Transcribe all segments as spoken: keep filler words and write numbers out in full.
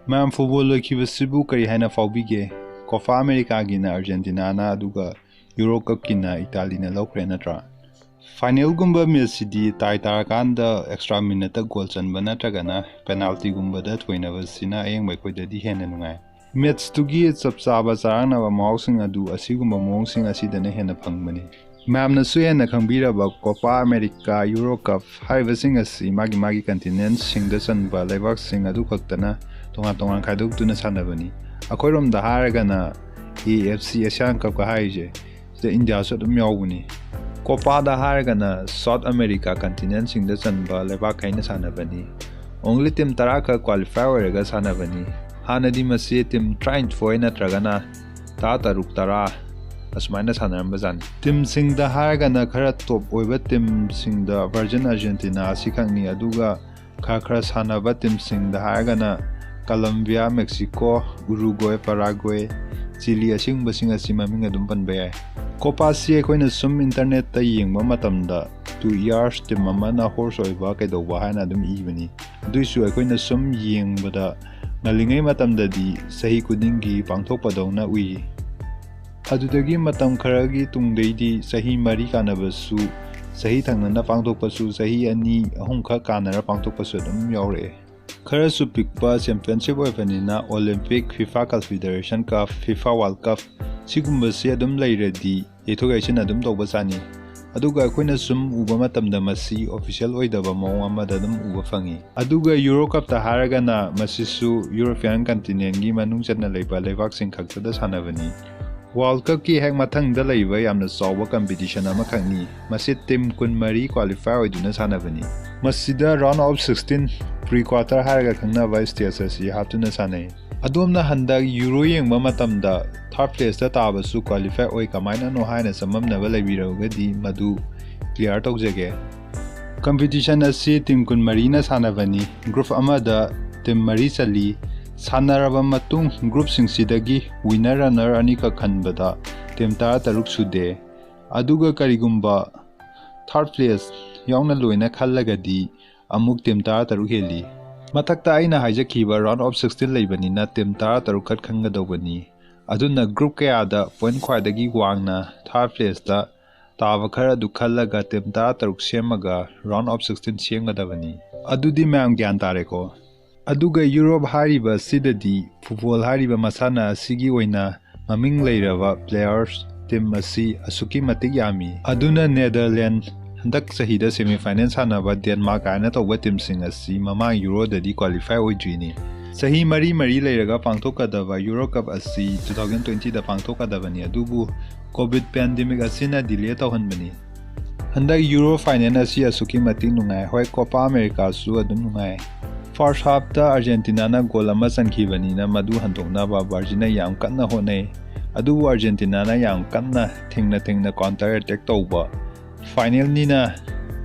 ꯃꯌꯥꯝ, ꯐꯨꯠꯕꯣꯜ ꯂꯣꯏꯈꯤꯕꯁꯤꯕꯨ ꯀꯔꯤ ꯍꯥꯏꯅ ꯐꯥꯎꯕꯤꯒꯦ? ꯀꯣꯐꯥ ꯑꯃꯦꯔꯤꯀꯥꯒꯤꯅ ꯑꯥꯔꯖꯦꯟꯇꯤꯅꯥꯅ, ꯑꯗꯨꯒ ꯌꯨꯔꯣ ꯀꯞꯀꯤꯅ ꯏꯇꯥꯂꯤꯅ ꯂꯧꯈ꯭ꯔꯦ ꯅꯠꯇ꯭ꯔꯥ? ꯐꯥꯏꯅꯦꯜꯒꯨꯝꯕ ꯃꯦꯠꯁꯁꯤꯗꯤ ꯇꯥꯏ ꯇꯥꯔꯀꯥꯟꯗ ꯑꯦꯛꯁꯇ꯭ꯔꯥ ꯃꯤꯅꯠꯇ ꯒꯣꯜ ꯆꯟꯕ ꯅꯠꯇ꯭ꯔꯒꯅ ꯄꯦꯅꯥꯜꯇꯤꯒꯨꯝꯕꯗ ꯊꯣꯏꯅꯕꯁꯤꯅ ꯑꯌꯦꯡꯕ ꯑꯩꯈꯣꯏꯗꯗꯤ ꯍꯦꯟꯅ ꯅꯨꯡꯉꯥꯏ꯫ ꯃꯦꯠꯁꯇꯨꯒꯤ ꯆꯞ ꯆꯥꯕ ꯆꯔꯥꯡꯅꯕ ꯃꯍꯥꯎꯁꯤꯡ ꯑꯗꯨ ꯑꯁꯤꯒꯨꯝꯕ ꯃꯑꯣꯡꯁꯤꯡ ꯑꯁꯤꯗꯅ ꯍꯦꯟꯅ ꯐꯪꯕꯅꯤ꯫ ꯃꯌꯥꯝꯅꯁꯨ ꯍꯦꯟꯅ ꯈꯪꯕꯤꯔꯕ ꯀꯣꯄꯥ ꯑꯃꯦꯔꯤꯀꯥ, ꯌꯨꯔꯣ ꯀꯞ ꯍꯥꯏꯔꯤꯕꯁꯤꯡ ꯑꯁꯤ ꯃꯥꯒꯤ ꯃꯥꯒꯤ ꯀꯟꯇꯤꯅꯦꯟꯁꯤꯡꯗ ꯆꯟꯕ ꯂꯩꯕꯥꯛꯁꯤꯡ ꯑꯗꯨ ꯈꯛꯇꯅ ꯇꯣꯉꯥꯟ ꯇꯣꯉꯥꯟ ꯈꯥꯏꯗꯣꯛꯇꯨꯅ ꯁꯥꯟꯅꯕꯅꯤ꯫ ꯑꯩꯈꯣꯏꯔꯣꯝꯗ ꯍꯥꯏꯔꯒꯅ ꯑꯦ ꯑꯦꯐ ꯁꯤ ꯑꯦꯁꯤꯌꯥꯟ ꯀꯞꯀ ꯍꯥꯏꯔꯤꯁꯦ, ꯁꯤꯗ ꯏꯟꯗꯤꯌꯥꯁꯨ ꯑꯗꯨꯝ ꯌꯥꯎꯕꯅꯤ꯫ ꯀꯣꯄꯥꯗ ꯍꯥꯏꯔꯒꯅ ꯁꯥꯎꯠ ꯑꯃꯦꯔꯤꯀꯥ ꯀꯟꯇꯤꯅꯦꯟꯁꯤꯡꯗ ꯆꯟꯕ ꯂꯩꯕꯥꯛꯈꯩꯅ ꯁꯥꯟꯅꯕꯅꯤ꯫ ꯑꯣꯡꯂꯤ ꯇꯤꯝ ꯇꯔꯥꯈꯛ ꯀ꯭ꯋꯥꯂꯤꯐꯥꯏ ꯑꯣꯏꯔꯒ ꯁꯥꯟꯅꯕꯅꯤ꯫ ꯍꯥꯟꯅꯗꯤ ꯃꯁꯤ ꯇꯤꯝ ꯇꯔꯥꯅꯤꯊꯣꯏ ꯅꯠꯇ꯭ꯔꯒꯅ ꯇꯔꯥ ꯇꯔꯨꯛ, ꯇꯔꯥ ꯑꯁꯨꯃꯥꯏꯅ ꯁꯥꯟꯅꯔꯝꯕꯖꯥꯠꯅꯤ꯫ ꯇꯤꯝꯁꯤꯡꯗ ꯍꯥꯏꯔꯒꯅ ꯈꯔ ꯇꯣꯞ ꯑꯣꯏꯕ ꯇꯤꯝꯁꯤꯡꯗ ꯚꯔꯖꯤꯟ ꯑꯥꯔꯖꯦꯟꯇꯤꯅꯥ ꯑꯁꯤꯈꯛꯅꯤ, ꯑꯗꯨꯒ ꯈꯔ ꯈꯔ ꯁꯥꯟꯅꯕ ꯇꯤꯝꯁꯤꯡꯗ ꯍꯥꯏꯔꯒꯅ ꯀꯂꯝꯕꯤꯌꯥ, ꯃꯦꯛꯁꯤꯀꯣ, ꯎꯔꯨꯒꯣꯏ, ꯄꯔꯥꯒꯣꯏ, ꯆꯤꯂꯤ ꯑꯁꯤꯒꯨꯝꯕꯁꯤꯡ ꯑꯁꯤ ꯃꯃꯤꯡ ꯑꯗꯨꯝ ꯄꯟꯕ ꯌꯥꯏ꯫ ꯀꯣꯄꯥꯁꯤ ꯑꯩꯈꯣꯏꯅ ꯁꯨꯝ ꯏꯟꯇꯔꯅꯦꯠꯇ ꯌꯦꯡꯕ ꯃꯇꯝꯗ ꯇꯨ ꯏꯌꯥꯔꯁ ꯇꯤꯝ ꯑꯃꯅ ꯍꯣꯁ ꯑꯣꯏꯕ ꯀꯩꯗꯧꯕ ꯍꯥꯏꯅ ꯑꯗꯨꯝ ꯏꯕꯅꯤ꯫ ꯑꯗꯨꯏꯁꯨ ꯑꯩꯈꯣꯏꯅ ꯁꯨꯝ ꯌꯦꯡꯕꯗ ꯉꯜꯂꯤꯉꯩ ꯃꯇꯝꯗꯗꯤ ꯆꯍꯤ ꯈꯨꯗꯤꯡꯒꯤ ꯄꯥꯡꯊꯣꯛꯄꯗꯧꯅ ꯎꯏ꯫ ꯑꯗꯨꯗꯒꯤ ꯃꯇꯝ ꯈꯔꯒꯤ ꯇꯨꯡꯗꯩꯗꯤ ꯆꯍꯤ ꯃꯔꯤ ꯀꯥꯟꯅꯕꯁꯨ, ꯆꯍꯤ ꯊꯪꯅꯅ ꯄꯥꯡꯊꯣꯛꯄꯁꯨ, ꯆꯍꯤ ꯑꯅꯤ ꯑꯍꯨꯝꯈꯛ ꯀꯥꯟꯅꯔ ꯄꯥꯡꯊꯣꯛꯄꯁꯨ ꯑꯗꯨꯝ ꯌꯥꯎꯔꯛꯑꯦ꯫ ꯈꯔꯁꯨ ꯄꯤꯛꯄ ꯆꯦꯝꯄꯤꯌꯟꯁꯤꯞ ꯑꯣꯏꯕꯅꯤꯅ ꯑꯣꯂꯤꯝꯄꯤꯛ, ꯐꯤꯐꯥ ꯀꯟꯐꯦꯗꯔꯦꯁꯟ ꯀꯞ, ꯐꯤꯐꯥ ꯋꯥꯔꯜ ꯀꯞ ꯁꯤꯒꯨꯝꯕꯁꯤ ꯑꯗꯨꯝ ꯂꯩꯔꯗꯤ ꯌꯩꯊꯣꯛ ꯌꯩꯁꯤꯟ ꯑꯗꯨꯝ ꯇꯧꯕ ꯆꯥꯅꯤ꯫ ꯑꯗꯨꯒ ꯑꯩꯈꯣꯏꯅ ꯁꯨꯝ ꯎꯕ ꯃꯇꯝꯗ ꯃꯁꯤ ꯑꯣꯐꯤꯁꯤꯌꯦꯜ ꯑꯣꯏꯗꯕ ꯃꯑꯣꯡ ꯑꯃꯗ ꯑꯗꯨꯝ ꯎꯕ ꯐꯪꯉꯤ꯫ ꯑꯗꯨꯒ ꯌꯨꯔꯣ ꯀꯞꯇ ꯍꯥꯏꯔꯒꯅ ꯃꯁꯤꯁꯨ ꯌꯨꯔꯣꯄꯤꯌꯥꯟ ꯀꯟꯇꯤꯅꯦꯟꯒꯤ ꯃꯅꯨꯡ ꯆꯟꯅ ꯂꯩꯕ ꯂꯩꯕꯥꯛꯁꯤꯡ ꯈꯛꯇꯗ ꯁꯥꯟꯅꯕꯅꯤ꯫ ꯋꯥꯔꯜ ꯀꯞꯀꯤ ꯍꯦꯛ ꯃꯊꯪꯗ ꯂꯩꯕ ꯌꯥꯝꯅ ꯆꯥꯎꯕ ꯀꯝꯄꯤꯇꯤꯁꯟ ꯑꯃꯈꯛꯅꯤ꯫ ꯃꯁꯤ ꯇꯤꯝ ꯀꯨꯟꯃꯔꯤ ꯀ꯭ꯋꯥꯂꯤꯐꯥꯏ ꯑꯣꯏꯗꯨꯅ ꯁꯥꯟꯅꯕꯅꯤ꯫ ꯃꯁꯤꯗ round of sixteen, pre quarter ꯍꯥꯏꯔꯒ ꯈꯪꯅꯕ ꯁ꯭ꯇꯦꯖ ꯑꯁꯤ ꯍꯥꯞꯇꯨꯅ ꯁꯥꯟꯅꯩ꯫ ꯑꯗꯣꯝꯅ ꯍꯟꯗꯛ ꯌꯨꯔꯣ ꯌꯦꯡꯕ ꯃꯇꯝꯗ ꯊꯥꯔꯠ ꯄ꯭ꯂꯦꯁꯇ ꯇꯥꯕꯁꯨ ꯀ꯭ꯋꯥꯂꯤꯐꯥꯏ ꯑꯣꯏ꯫ ꯀꯃꯥꯏꯅꯅꯣ ꯍꯥꯏꯅ ꯆꯃꯝꯅꯕ ꯂꯩꯕꯤꯔꯒꯗꯤ ꯃꯗꯨ ꯀ꯭ꯂꯤꯌꯥꯔ ꯇꯧꯖꯒꯦ꯫ ꯀꯝꯄꯤꯇꯤꯁꯟ ꯑꯁꯤ ꯇꯤꯝ ꯀꯨꯟꯃꯔꯤꯅ ꯁꯥꯟꯅꯕꯅꯤ꯫ ꯒ꯭ꯔꯨꯞ ꯑꯃꯗ ꯇꯤꯝ ꯃꯔꯤ ꯆꯜꯂꯤ꯫ ꯁꯥꯟꯅꯔꯕ ꯃꯇꯨꯡ ꯒ꯭ꯔꯨꯞꯁꯤꯡꯁꯤꯗꯒꯤ ꯋꯤꯟꯅꯔ ꯔꯟꯅꯔ ꯑꯅꯤꯈꯛ ꯈꯟꯕꯗ ꯇꯤꯝ ꯇꯔꯥꯇꯔꯨꯛ ꯁꯨꯗꯦ꯫ ꯑꯗꯨꯒ ꯀꯔꯤꯒꯨꯝꯕ ꯊꯥꯔꯠ ꯄ꯭ꯂꯦꯁ ꯌꯥꯎꯅ ꯂꯣꯏꯅ ꯈꯜꯂꯒꯗꯤ ꯑꯃꯨꯛ ꯇꯤꯝ ꯇꯔꯥꯇꯔꯨꯛ ꯍꯦꯜꯂꯤ꯫ ꯃꯊꯛꯇ ꯑꯩꯅ ꯍꯥꯏꯖꯈꯤꯕ round of sixteen ꯂꯩꯕꯅꯤꯅ team ꯇꯔꯥꯇꯔꯨꯛ ꯈꯛ ꯈꯟꯒꯗꯧꯕꯅꯤ꯫ ꯑꯗꯨꯅ group ꯀꯌꯥꯗ point ꯈ꯭ꯋꯥꯏꯗꯒꯤ ꯋꯥꯡꯅ third placeꯇ ꯇꯥꯕ ꯈꯔ ꯑꯗꯨ ꯈꯜꯂꯒ team ꯇꯔꯥꯇꯔꯨꯛ ꯁꯦꯝꯃꯒ round of sixteen ꯁꯦꯝꯒꯗꯕꯅꯤ꯫ ꯑꯗꯨꯗꯤ ꯃꯌꯥꯝ ꯒ꯭ꯌꯥꯟ ꯇꯥꯔꯦꯀꯣ? ꯑꯗꯨꯒ Europe ꯍꯥꯏꯔꯤꯕ ꯑꯁꯤꯗꯗꯤ football ꯍꯥꯏꯔꯤꯕ ꯃꯁꯥꯟꯅ ꯑꯁꯤꯒꯤ ꯑꯣꯏꯅ ꯃꯃꯤꯡ ꯂꯩꯔꯕ players team ꯑꯁꯤ ꯑꯁꯨꯛꯀꯤ ꯃꯇꯤꯛ ꯌꯥꯝꯃꯤ꯫ ꯑꯗꯨꯅ Netherlands, ꯍꯟꯗꯛ ꯆꯍꯤꯗ semi final ꯁꯥꯟꯅꯕ Denmark ꯍꯥꯏꯅ ꯇꯧꯕ teamꯁꯤꯡ ꯑꯁꯤ ꯃꯃꯥꯡ Euroꯗꯗꯤ qualify ꯑꯣꯏꯗ꯭ꯔꯤꯅꯤ꯫ ꯆꯍꯤ ꯃꯔꯤ ꯃꯔꯤ ꯂꯩꯔꯒ ꯄꯥꯡꯊꯣꯛꯀꯗꯕ Euro Cup ꯑꯁꯤ two thousand twentyꯗ ꯄꯥꯡꯊꯣꯛꯀꯗꯕꯅꯤ, ꯑꯗꯨꯕꯨ COVID pandemic ꯑꯁꯤꯅ delay ꯇꯧꯍꯟꯕꯅꯤ꯫ ꯍꯟꯗꯛ Euro final ꯑꯁꯤ ꯑꯁꯨꯛꯀꯤ ꯃꯇꯤꯛ ꯅꯨꯡꯉꯥꯏ꯫ ꯍꯣꯏ, Copa Americaꯁꯨ ꯑꯗꯨꯝ ꯅꯨꯡꯉꯥꯏ꯫ First halfꯇ Argentinaꯅ goal ꯑꯃ ꯆꯟꯈꯤꯕꯅꯤꯅ ꯃꯗꯨ ꯍꯟꯗꯣꯛꯅꯕ Brazilꯅ ꯌꯥꯝ ꯀꯟꯅ ꯍꯣꯠꯅꯩ꯫ ꯑꯗꯨꯕꯨ Argentinaꯅ ꯌꯥꯝ ꯀꯟꯅ ꯊꯦꯡꯅ ꯊꯦꯡꯅ counter attack ꯇꯧꯕ꯫ Finalꯅꯤꯅ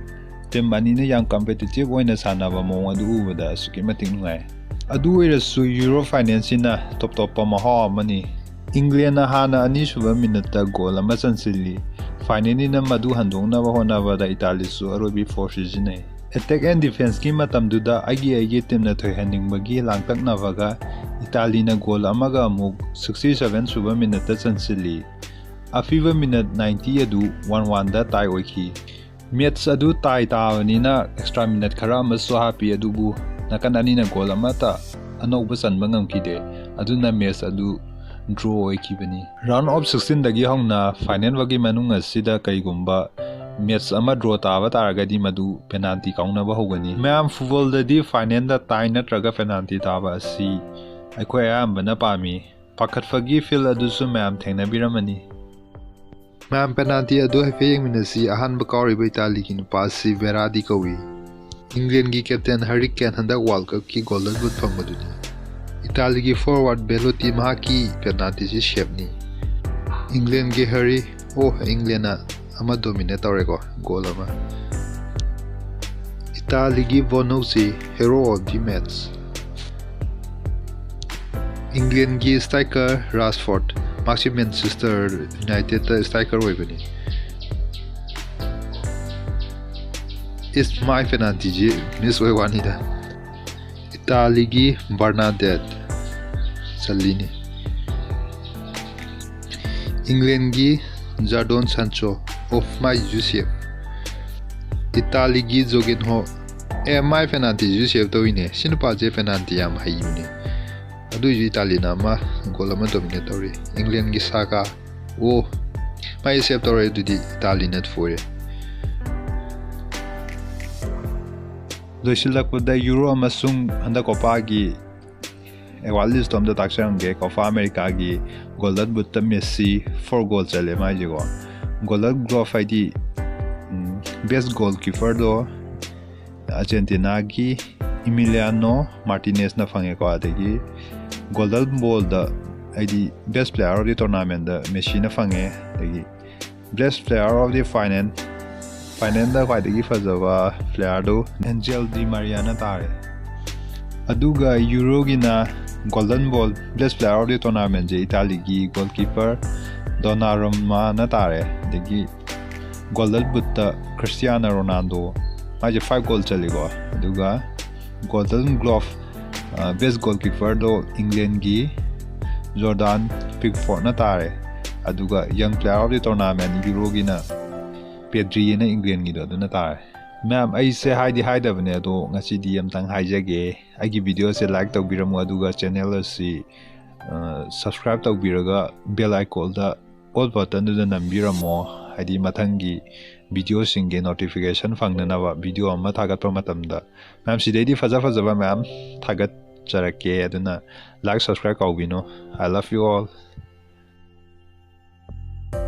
team ꯑꯅꯤꯅ ꯌꯥꯝ competitive ꯑꯣꯏꯅ ꯁꯥꯟꯅꯕ ꯃꯑꯣꯡ ꯑꯗꯨ ꯎꯕꯗ ꯑꯁꯨꯛꯀꯤ ꯃꯇꯤꯛ ꯅꯨꯡꯉꯥꯏ꯫ ꯑꯗꯨ ꯑꯣꯏꯔꯁꯨ Euro finalꯁꯤꯅ top ꯇꯣꯞꯄ ꯃꯍꯥꯎ ꯑꯃꯅꯤ꯫ Englandꯅ ꯍꯥꯟꯅ ꯑꯅꯤꯁꯨꯕ minuteꯇ goal ꯑꯃ ꯆꯟꯁꯤꯜꯂꯤ꯫ Finalꯅꯤꯅ ꯃꯗꯨ ꯍꯟꯗꯣꯛꯅꯕ ꯍꯣꯠꯅꯕꯗ Italyꯁꯨ ꯑꯔꯣꯏꯕꯤ force ꯁꯤꯖꯤꯟꯅꯩ꯫ Attack and defenceꯀꯤ ꯃꯇꯝꯗꯨꯗ ꯑꯩꯒꯤ ꯑꯩꯒꯤ teamꯅ ꯊꯣꯏꯍꯟꯅꯤꯡꯕꯒꯤ ꯂꯥꯡꯇꯛꯅꯕꯒ Italyꯅ goal ꯑꯃꯒ ꯑꯃꯨꯛ sixty seven ꯁꯨꯕ minuteꯇ ꯆꯟꯁꯤꯜꯂꯤ꯫ ꯑꯄꯤꯕ minute ninety ꯑꯗꯨ one oneꯗ tie ꯑꯣꯏꯈꯤ꯫ Match ꯑꯗꯨ tie ꯇꯥꯕꯅꯤꯅ extra minute ꯈꯔ ꯑꯃꯁꯨ ꯍꯥꯞꯄꯤ, ꯑꯗꯨꯕꯨ ꯅꯥꯀꯟ ꯑꯅꯤꯅ goal ꯑꯃꯠꯇ ꯑꯅꯧꯕ ꯆꯟꯕ ꯉꯝꯈꯤꯗꯦ꯫ ꯑꯗꯨꯅ match ꯑꯗꯨ draw ꯑꯣꯏꯈꯤꯕꯅꯤ꯫ Round of sixteenꯗꯒꯤ ꯍꯧꯅ final ꯐꯥꯎꯒꯤ ꯃꯅꯨꯡ ꯑꯁꯤꯗ ꯀꯩꯒꯨꯝꯕ match ꯑꯃ draw ꯇꯥꯕ ꯇꯥꯔꯒꯗꯤ ꯃꯗꯨ penalty ꯀꯥꯎꯅꯕ ꯍꯧꯒꯅꯤ꯫ ꯃꯌꯥꯝ, footballꯗꯗꯤ finalꯗ tie ꯅꯠꯇ꯭ꯔꯒ penalty ꯇꯥꯕ ꯑꯁꯤ ꯑꯩꯈꯣꯏ ꯑꯌꯥꯝꯕꯅ ꯄꯥꯝꯃꯤ꯫ ꯄꯥꯈꯠꯄꯒꯤ feel ꯑꯗꯨꯁꯨ ꯃꯌꯥꯝ ꯊꯦꯡꯅꯕꯤꯔꯝꯃꯅꯤ꯫ ꯃꯌꯥꯝ, penalty ꯑꯗꯨ ꯍꯥꯏꯐꯦꯠ ꯌꯦꯡꯃꯤꯟꯅꯁꯤ꯫ ꯑꯍꯥꯟꯕ ꯀꯥꯎꯔꯤꯕ Italyꯒꯤ ꯅꯨꯄꯥ ꯑꯁꯤ Verratti ꯀꯧꯏ꯫ Englandꯒꯤ captain Harry Kane ꯍꯟꯗꯛ World Cupꯀꯤ Golden Boot ꯐꯪꯕꯗꯨꯅꯤ꯫ Italyꯒꯤ forward Belotti ꯃꯍꯥꯛꯀꯤ penaltyꯁꯤ saveꯅꯤ꯫ Englandꯒꯤ Harry, ꯑꯣ, Englandꯅ ꯑꯃ dominate ꯇꯧꯔꯦꯀꯣ, goal ꯑꯃ꯫ Italyꯒꯤ Bonucci hero of the match꯫ Englandꯒꯤ striker Rashford, ꯃꯍꯥꯛꯁꯤ Manchester Unitedꯇ striker ꯑꯣꯏꯕꯅꯤ꯫ It's my penaltyꯁꯤ miss ꯑꯣꯏ ꯋꯥꯅꯤꯗ꯫ ꯏꯇꯥꯂꯤꯒꯤ ꯕꯔꯅꯥꯗꯦꯠ ꯆꯜꯂꯤꯅꯤ꯫ ꯏꯪꯂꯦꯟꯒꯤ ꯖꯥꯗꯣꯟ ꯁꯥꯟꯆꯣ, ꯑꯣꯐ ꯃꯥꯏ ꯖꯨꯁꯦꯐ꯫ ꯏꯇꯥꯂꯤꯒꯤ ꯖꯣꯒꯦꯟꯍꯣ, ꯑꯦ, ꯃꯥꯏ ꯄꯦꯅꯥꯜꯇꯤꯁꯨ ꯁꯦꯞ ꯇꯧꯏꯅꯦ꯫ ꯁꯤ ꯅꯨꯄꯥꯁꯦ ꯄꯦꯅꯥꯜꯇꯤ ꯌꯥꯝ ꯍꯩꯕꯅꯦ꯫ ꯑꯗꯨꯏꯁꯨ ꯏꯇꯥꯂꯤꯅ ꯑꯃ, ꯒꯣꯜ ꯑꯃ ꯗꯣꯃꯤꯅꯦꯠ ꯇꯧꯔꯤ꯫ ꯏꯪꯂꯦꯟꯒꯤ ꯁꯥꯀꯥ, ꯑꯣ, ꯃꯥꯏ ꯁꯦꯞ ꯇꯧꯔꯦ꯫ ꯑꯗꯨꯗꯤ ꯏꯇꯥꯂꯤꯅ ꯊꯣꯏꯔꯦ꯫ ꯂꯣꯏꯁꯤꯜꯂꯛꯄꯗ ꯌꯨꯔꯣ ꯑꯃꯁꯨꯡ ꯍꯟꯗꯛ ꯀꯣꯄꯥꯒꯤ ꯑꯦꯋꯥꯔꯗ ꯂꯤꯁꯇꯣ ꯑꯝꯇ ꯇꯥꯛꯆꯔꯝꯒꯦ꯫ ꯀꯣꯄꯥ ꯑꯃꯦꯔꯤꯀꯥꯒꯤ ꯒꯣꯜꯗꯟ ꯕꯨꯠꯇ ꯃꯦꯁꯤ ꯐꯣꯔ ꯒꯣꯜ ꯆꯜꯂꯦ ꯃꯥꯏꯁꯦꯀꯣ꯫ ꯒꯣꯜꯗꯟ ꯒ꯭ꯂꯣꯚ ꯍꯥꯏꯗꯤ, ꯎꯝ, ꯕꯦꯁ ꯒꯣꯜ ꯀꯤꯄꯔꯗꯣ ꯑꯥꯔꯖꯦꯟꯇꯤꯅꯥꯒꯤ ꯏꯃꯤꯂꯤꯌꯥꯅꯣ ꯃꯥꯔꯇꯤꯅꯦꯁꯅ ꯐꯪꯉꯦꯀꯣ꯫ ꯑꯗꯒꯤ ꯒꯣꯜꯗꯟ ꯕꯣꯜꯗ ꯍꯥꯏꯗꯤ ꯕꯦꯁ ꯄ꯭ꯂꯦꯌꯔ ꯑꯣꯐ ꯗꯤ ꯇꯣꯔꯅꯥꯃꯦꯟꯗ ꯃꯦꯁꯤꯅ ꯐꯪꯉꯦ꯫ ꯑꯗꯒꯤ best player of the final, ꯐꯥꯏꯅꯦꯜꯗ ꯈ꯭ꯋꯥꯏꯗꯒꯤ ꯐꯖꯕ ꯄ꯭ꯂꯦꯌꯔꯗꯨ ꯑꯦꯟꯖꯦꯜ ꯗꯤ ꯃꯥꯔꯤꯌꯥꯅ ꯇꯥꯔꯦ꯫ ꯑꯗꯨꯒ ꯌꯨꯔꯣꯒꯤꯅ golden ball, best player of the ꯇꯣꯔꯅꯥꯃꯦꯟꯁꯦ ꯏꯇꯥꯂꯤꯒꯤ ꯒꯣꯜꯀꯤꯄꯔ ꯗꯣꯅꯥꯔꯨꯝꯃꯥꯅ ꯇꯥꯔꯦ꯫ ꯑꯗꯒꯤ ꯒꯣꯜꯗꯟ ꯕꯨꯠꯇ ꯈ꯭ꯔꯤꯁꯇꯤꯌꯥꯅꯣ ꯔꯣꯅꯥꯜꯗꯣ, ꯃꯥꯏꯁꯦ ꯐꯥꯏꯚ ꯒꯣꯜ ꯆꯜꯂꯤꯀꯣ꯫ ꯑꯗꯨꯒ ꯒꯣꯜꯗꯟ ꯒ꯭ꯂꯣꯚ, ꯕꯦꯁ ꯒꯣꯜꯀꯤꯄꯔꯗꯣ ꯏꯪꯂꯦꯟꯒꯤ ꯖꯣꯔꯗꯥꯟ ꯄꯤꯛꯐꯣꯔꯠꯅ ꯇꯥꯔꯦ꯫ ꯑꯗꯨꯒ ꯌꯪ ꯄ꯭ꯂꯦꯌꯔ ꯑꯣꯐ ꯗꯤ ꯇꯣꯔꯅꯥꯃꯦꯟ ꯌꯨꯔꯣꯒꯤꯅ ꯄꯦꯗ꯭ꯔꯤꯅ ꯏꯪꯂꯦꯟꯒꯤꯗꯣ ꯑꯗꯨꯅ ꯇꯥꯔꯦ꯫ ꯃꯌꯥꯝ, ꯑꯩꯁꯦ ꯍꯥꯏꯗꯤ ꯍꯥꯏꯗꯕꯅꯦ, ꯑꯗꯣ ꯉꯁꯤꯗꯤ ꯑꯝꯇꯪ ꯍꯥꯏꯖꯒꯦ꯫ ꯑꯩꯒꯤ ꯚꯤꯗꯤꯑꯣꯁꯦ ꯂꯥꯏꯛ ꯇꯧꯕꯤꯔꯝꯃꯨ, ꯑꯗꯨꯒ ꯆꯦꯅꯦꯜ ꯑꯁꯤ, ꯑ, ꯁꯕꯁꯀ꯭ꯔꯥꯏꯕ ꯇꯧꯕꯤꯔꯒ ꯕꯦꯜ ꯑꯥꯏꯀꯣꯟꯗ ꯑꯣꯜ ꯕꯇꯟꯗꯨꯗ ꯅꯝꯕꯤꯔꯝꯃꯣ, ꯍꯥꯏꯗꯤ ꯃꯊꯪꯒꯤ ꯚꯤꯗꯤꯑꯣꯁꯤꯡꯒꯤ ꯅꯣꯇꯤꯐꯤꯀꯦꯁꯟ ꯐꯪꯅꯅꯕ, ꯚꯤꯗꯤꯑꯣ ꯑꯃ ꯊꯥꯒꯠꯄ ꯃꯇꯝꯗ꯫ ꯃꯌꯥꯝ, ꯁꯤꯗꯩꯗꯤ ꯐꯖ ꯐꯖꯕ ꯃꯌꯥꯝ ꯊꯥꯒꯠꯆꯔꯛꯀꯦ, ꯑꯗꯨꯅ ꯂꯥꯏꯛ, ꯁꯕꯁꯀ꯭ꯔꯥꯏꯕ ꯀꯥꯎꯕꯤꯅꯨ꯫ I love you all.